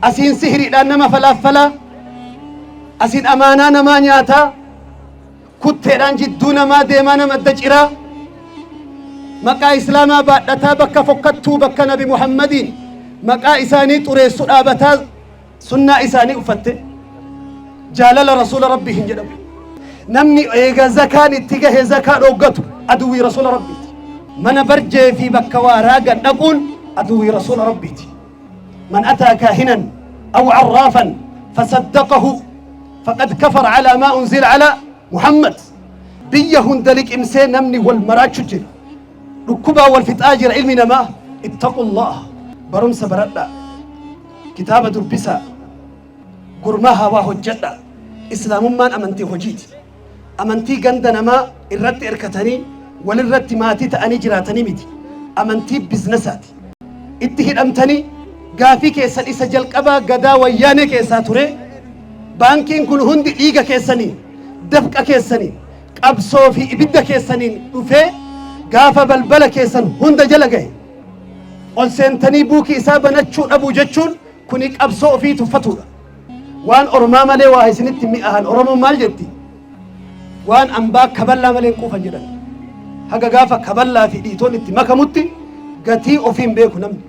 Asiin sihiriidhaan nama falaaffalaa, asiin amaanaa namaa nyaataa, kutteedhaan jidduu namaa deemaa nama adda ciraa, maqaa Islaamaa baadhataa bakka fokkattuu bakka Nabi Muhammadiin maqaa isaanii xureessu dhaabataa sunnaa isaanii uffatte jaalala Rasuula Rabbii hin jedhamu. Namni eega zakaan itti gahe zakaa dhooggatu aduwwii Rasuula Rabbiiti. Mana barjee fi bakka waa raagan dhaquun aduwwii Rasuula Rabbiiti. Man ataa kaahinan aw arraafan fasaddaqahu faqad kafara alaa maa unzila alaa Muhammad. Biyya hunda liqimsee namni wal maraachu jira. Dhukkubaa wal fixaa jira ilmi namaa. Ittaqullah. Barumsa baradhaa. Kitaaba dubbisaa. Gurmaahaa waa hojjedhaa. Islaamummaan amantii hojiiti. Amantii ganda namaa irratti erkatanii walirratti maatii ta'anii jiraatanii miti. Amantii biznasaati. Itti hidhamtanii gaafii keessan isa jalqabaa Gadaa Wayyaanee keessaa ture. Baankiin kun hundi dhiiga keessaniin, dafqa keessaniin, qabsoo fi ibidda keessaniin dhufee gaafa balbala keessan hunda jala gahe ol seentanii buukii isaa banachuu dhabuu jechuun kuni qabsoo ofii tuffatuudha. Waan ormaa malee waa isinitti mi'aahan. Oromoon maal jetti? Waan ambaa kaballaa malee hin quufan jedhan. Haga gaafa kaballaa fi dhiitoon itti makamutti gatii ofii hin beeku namni.